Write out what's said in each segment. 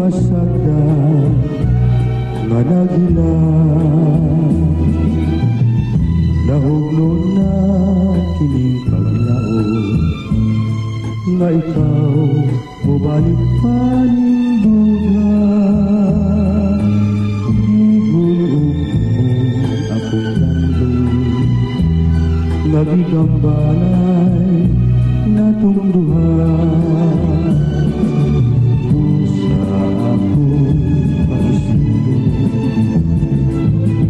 Pasagdan nga naghilang. Nahugno na kining paglaom nga ikaw mobalik pa ning duha. Gigulog mo akong landong nga gigambalay natong duha. Busa akong pag-isipon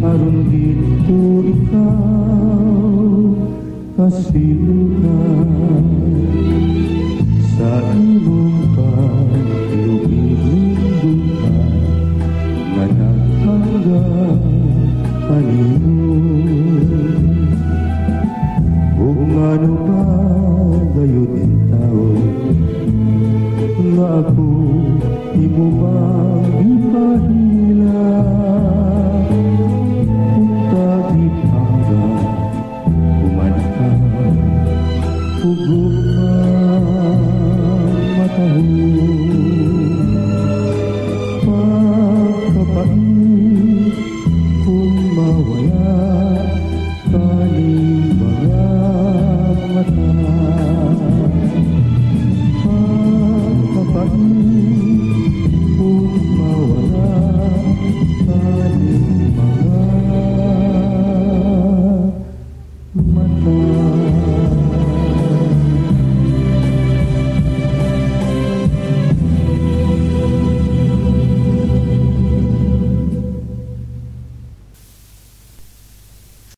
aron dito ikaw kasilutan sa imong pagluib ning nga nagpangga kanimo. Ug ngano ba gayud intawon nga ako